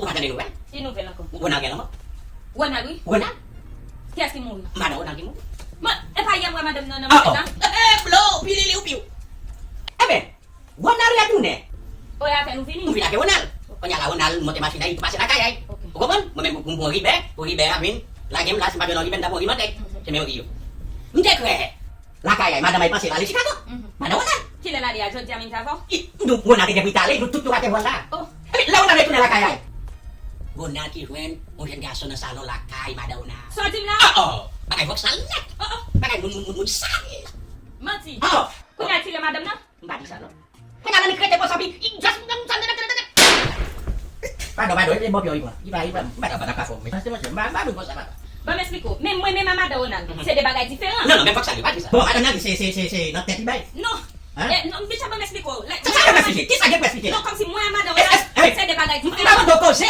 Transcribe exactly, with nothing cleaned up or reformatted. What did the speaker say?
Ou pa tande nouvèl? Ki nouvèl ankò? Ronald gen lanmò. Ronald, wi. Ronald? Kiyès ki mouri? Madan Ronald ki mouri. Mwen, e pa yè m wè madanm nan nan Ah, mouri oh. la? Eh, blo, pilili ou piw. Ebyen, Ronald retounen. O, e avè l ou vini? M vin avè Ronald. Kounye a la, Ronald monte machin nan, li tou pase lakay ay. Ok. Ou konprann? Mwen menm, m pran Ribè, pou Ribè a vin lage m la, si m pa jwenn Ribè, m ta pran Rimantek. Se men Rio. M te kwè lakay ay, madanm ay panse l ale Chicago. Mhm. Madan Ronald. Kilè l ale a? Jodi a menm avè w? I- Nou, Ronald te gen pou l t ale, nou tout nou rate vòl la. Oh. Epi, lè Ronald retounen lakay ay, Ronald ki jwenn yon jèn gason nan salon lakay madan Ronald. Sa w di m la? Oh, oh, bagay vòksal nèt. Oh, oh. Bagay moun, moun, moun, moun sal. Manti. Oh, Kounye a, kilè madanm nan? M pa di sa, non. Kounye a, nan li krete konsa, pi, i just, m, m, m, Padon, padon, e bon pyon li pran. Li pa, li pa, m pa ta, pa ta fò. Mechanste, monchè, m pa, m pa vin konsa, papa. Ban m esplike w. Men mwen menm a madan Ronald, se de bagay diferan. Non, non, men fòk sa, li pa di sa. Bon, madan nan, se, se, se, se nan tèt li bay. Non. Hein? Eh, non, m te ap ban m esplike w. Like, Sa, sa, sa, sa, ki sa gen pou esplike? Non, kòmsi mwen a madan Ronald, Hey! se de bagay M pa diferan. konn do koze.